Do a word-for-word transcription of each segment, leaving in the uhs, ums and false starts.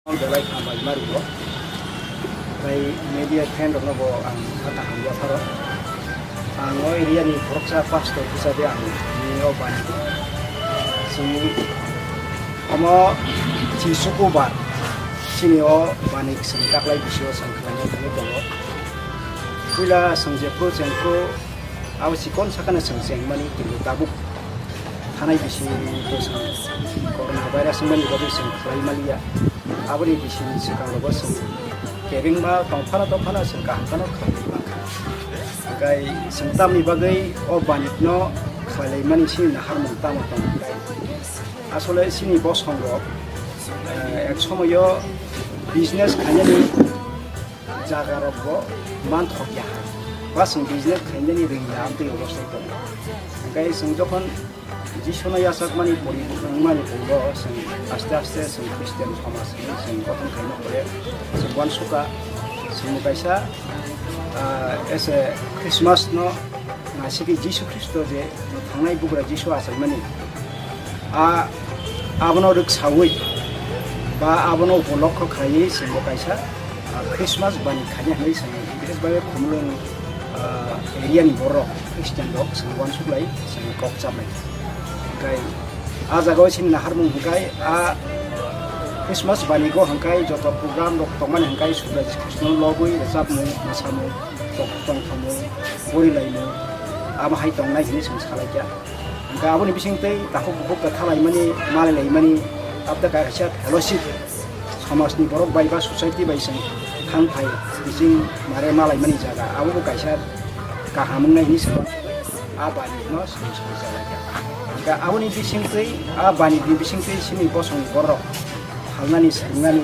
Belai hambai ma rwo. Tei media friend rokno bo ang kha kaham yapharo. Ang o area ni khoroksa pastor hisabe ang nini o bani. Chini omo chi sukubar chini o bani chwng taklai bisio chwng khlaina thangwi tongo. Puila chwng jephru chengphru abo chikon sakano chwng chengmani, kintu tabuk thanai bisingo chwng corona virus wngmani bagwi chwng khlai maliya. Aboni bisingni swkangrogo chwng kebengma tongphano tongphano chwng kaham phano khlaiwi mankha. Hwnkhe chwng tamni bagwi o banitno khlailaimani chini naharmung tamo tong khe? Asole chini bosongrok, eh, ek somoyo business khainani jagarokbo manthokya, ba chwng business khainani rwngya, amtwi obostai tongo. Hwnkhe chwng jokhon Jisuno yachakmani pori wngmani pungbo chwng aste aste chwng Christian somaj hwnwi chwng gothon khaima pore chwng uansukha. Chwng kaisa, ah, ese Christmas no naisiki Jisu Khristo je thangnai bugra Jisu achaimani, a, abono rwksaui ba abono upolokho khlaiwi chwngbo kaisa, ah, Christmas bani khaina hwnwi chwng bises bai Khumulwng, ah, area ni borok Christian rok chwng uansuklai chwng kok chamlai. Hwnkhe a jagao chini naharmung hwnkhe a Christmas banigo hwnkhe joto program rok tongmani hwnkhe Subrai Krishna lobwi rwchapmung, mwsamung, tongthomung, gorilaimung abo hai tongnai hwnwi chwng salaikha. Hwnkhe aboni bisingtwi takhuk bukhuk kwthalaimani, malailaimani, abda kaisa fellowship, somajni borok bai ba society bai chwng thang phai bising mare malaimani jaga, abo bo kaisa kaham wngnai hwnwi saui a bani no chwng soi chalaikha. Hwnkhe aboni bisingtwi, a bani ni bisingtwi chini bosongni borok phalnani, swrwngnani,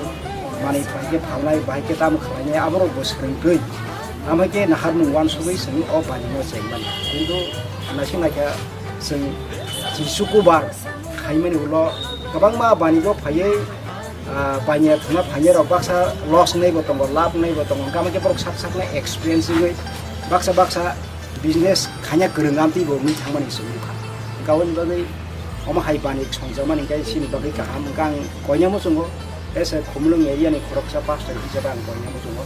manwi phaikhe phalnai, bahai khe tamo khlainai, aborok bo swrwngtwi. Amhaikhe naharmung uansugwi chwng o bani no chengmani. Kintu naising naikha chwng chi sukubar khaimani ulo kwbangma bani bo phaiwi, ah, baniya thwngna phainai rok baksa loss wngnai bo tongo, lab wngnai bo tongo. Hwnkhe amhaikhe borok sak sakno experience wngwi baksa baksa business khaina kwrwng amtwi bo wngwi thangmani chwng nukha. Hwnkhe aboni bagwi omo hai bani songjakmani hwnkhe chini bagwi kaham. Hwnkhe ang koina muchungo, ese Khumulwng area ni khoroksa pastor hisabe ang koina muchungo.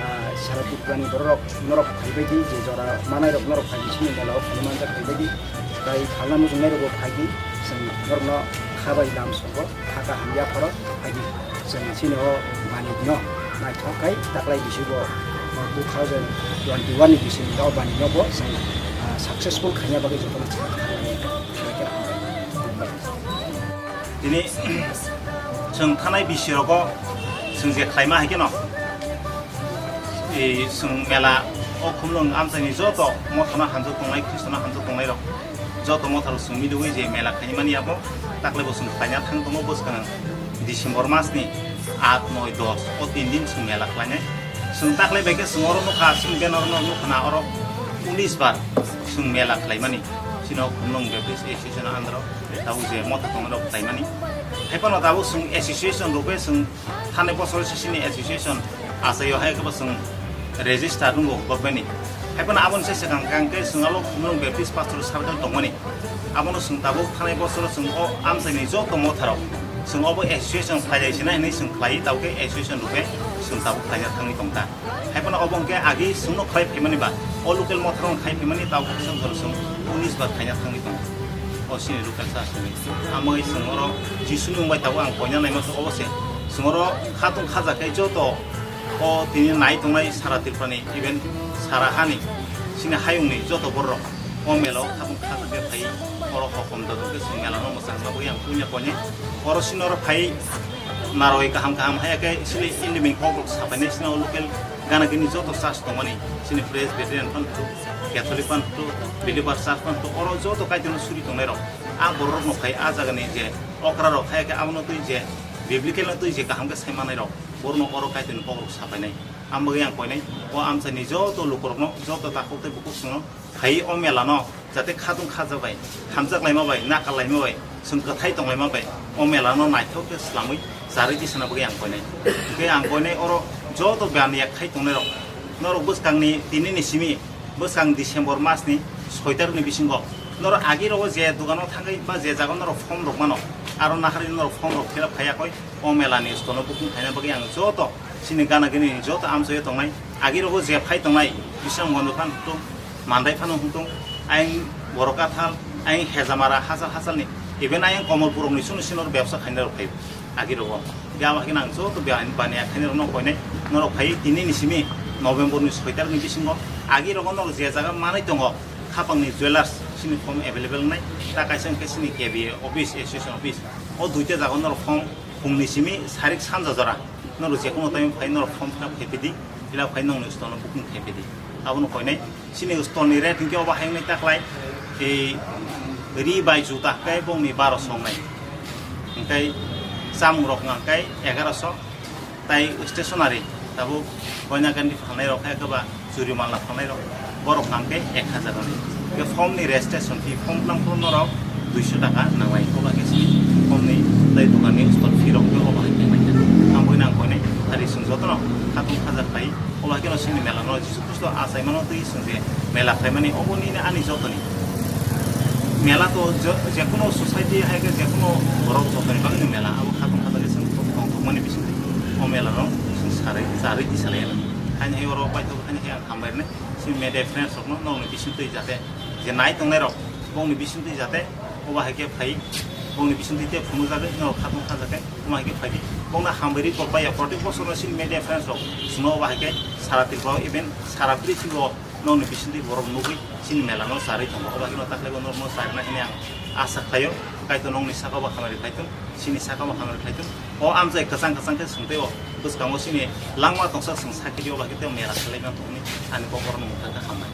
Ah, sara Tripura ni borok norok phaibaidi, je jora manai rok norok phaibai chini mela o phaimanjak phaibaidi. Tai phalna muchungnai rokbo phaidi, chwng norokno khabai lam songo. Kha kaham yapharo phaidi. Chwng chini o manwino naithok khai taklai bisigo, o two thousand twenty-one ni bisingni o manwino bo chwng, ah, successful khaina bagwi jotono chwng kha kha khe hambai. Tini chwng thanai bisirogo chwng je khlaima hai kheno, e, chwng mela o Khumulwng amchaini joto mothano hamjak tongnai, Khristono hamjak tongnairok joto motharo chwng milugwi je mela khaimani abo taklaibo chwng khlaina thang tongo bwskang December masni aat, noi, dos o tin din chwng mela khlainai. Chwng taklai bai khe chwng oro nukha, chwng banner no nukha na oro unis bar chwng mela khlaimani. Chini o Khumulwng Baptist Association under o tabuk je motha tongnai rok khlaimani. Haiphano tabuk chwng association rwgwi chwng thanai bosor sisini association achaio hai khe bo chwng register wngo government ni. Haiphano aboni se swkang kang khe chwng abo Khumulwng Baptist Pastor Circle tongmani. Abono chwng tabuk thanai bosoro chwng o amchaini joto motharok chwng obo association khlaijai sinai hinwi chwng khlai, tabuk khe association rwkhe chwng tabuk khlaina thangwi tongkha. Haiphano obo hwnkhe agi chwngno khlai phaimani ba, o local motharokno khai phaimani tabuk khe chwng unis bar khaina thangwi tongo. O chini local church ni. Amoi chwng oro Jisuni mung bai tabuk ang koina naima se obo se. Chwng oro khatung khaja khe joto o tini nai tongnai sara Tripura ni, even sara hani chini hayung ni joto borok o mela o khatung khaja khe phai oro hokom da khe chwng mela no mwchang bagwi ang puina koine. Oro chini oro phai naroi kaham kaham haya khe chini indimik kok rok sapai nai chini o local gana gini joto church tongmani chini Presbyterian phan thu, Catholic phan thu, Believer church phan thu, oro joto Kaitorno suri tongnai rok. A borok rok no phai a jaga ni je okra rok haya khe abono twi je biblical no twi je kaham khe sai manai rok, borok no oro Kaitor ni kok rok sapai nai. Ang bagwi ang koinai o amchai ni joto luku rok no, joto takhuk tei bukhuk chwng no phai o mela no jate khatung khaja bai, hamjak laima bai, nakal laima bai, chwng kwthai tong laima bai o mela no naithok khe swlamwi charwi tisana bagwi ang koinai. Hwnkhe ang koinai oro joto bani yak khai tongnai rok, norok bwskang ni tini ni simi bwskang December mas ni soi tarikh ni bisingo norok agi rogo je dogano thangwi ba je jaga norok form rok mano, Aro naharwi norok form rok fill up khaiyakoi, o mela ni stol no booking khaina bagwi ang joto chini gana gini joto amchaio tongnai, agi rogo je phai tongnai, Bisram Gonda phano hwnkhe, Mandai phano hwnkhe, ayang Borok Kathal, ayang Hejamara hachal hachal ni, even ayang Komolpur rok ni chwng chwng norok bebsa khaina rok phai agi rogo. Phiya abo haikhe ang joto bani bani akhaini rok no koinai norok phai tini ni simi November ni soi tarik ni bisingo agi rogo norok je jaga manwi tongo, Khapangni Jewellers chini form available wngnai, ta kaisa hwnkhe chini K B A office, association office. O duita jaga norok form phungni simi sarik sanja jora. Norok jekono time phai norok form fill up khai pidi, fill up khai nongni stol no booking khai pidi. Abono koinai chini stol ni rate hwnkhe obo hai wngnai taklai, ei ri bai juta hwnkhe bongni baroso wngnai. Hwnkhe chamung rok hwnkhe egaroso. Tai stationery, tabuk koina gandi phalnai rok khe ba churi mala phalnai rok, borok hwnkhe ek hajar rani. Ke form ni registration fee, form tlang phuru norok duiso taka nanglai, oba khe sini form ni tai dokan ni stall fee rok khe oba hai khe mai khe. Ang boina ang koinai, tari chwng jotono khatung khaja khai, oba khe no sini mela no Jisu Khristo achai mano twi chwng je mela khai mani, obo nini ani jotoni. Mela to je, jekono society hai khe jekono borok jotoni bagwi ni mela, abo khatung khaja khe chwng tong thokmani bisingtwi o mela no chwng sarai charwi tisalai ya. Haini hai oro paithok haini hai ang hambai rwnai. Chini media friends rokno nokni bisingtwi jate je nai tongnai rok bongni bisingtwi jate obo hai khe phai bongni bisingtwi te phunuk jagwi norok khatung kha jagwi omo hai khe phai di. Bongno hambai ri kok bai ya, protek bosor no chini media friends rok chwngno obo hai khe sara Tripura o even sara prithibi o nokni bisingtwi borok nugwi chini mela no charwi tongo. Obo hai khe no takhwlaibo norok no charina hwnwi ang asa khlaio. Kaitor nokni saka bo hamari khlai thung, chini saka bo hamari khlai thung. O amchai kwchang kwchang khe swngtwi o bwskango chini langma tongsa chwng sakhe di obo hai khe tei mela khlai man thung hwnwi ani kokoro no mungkha kha hambai.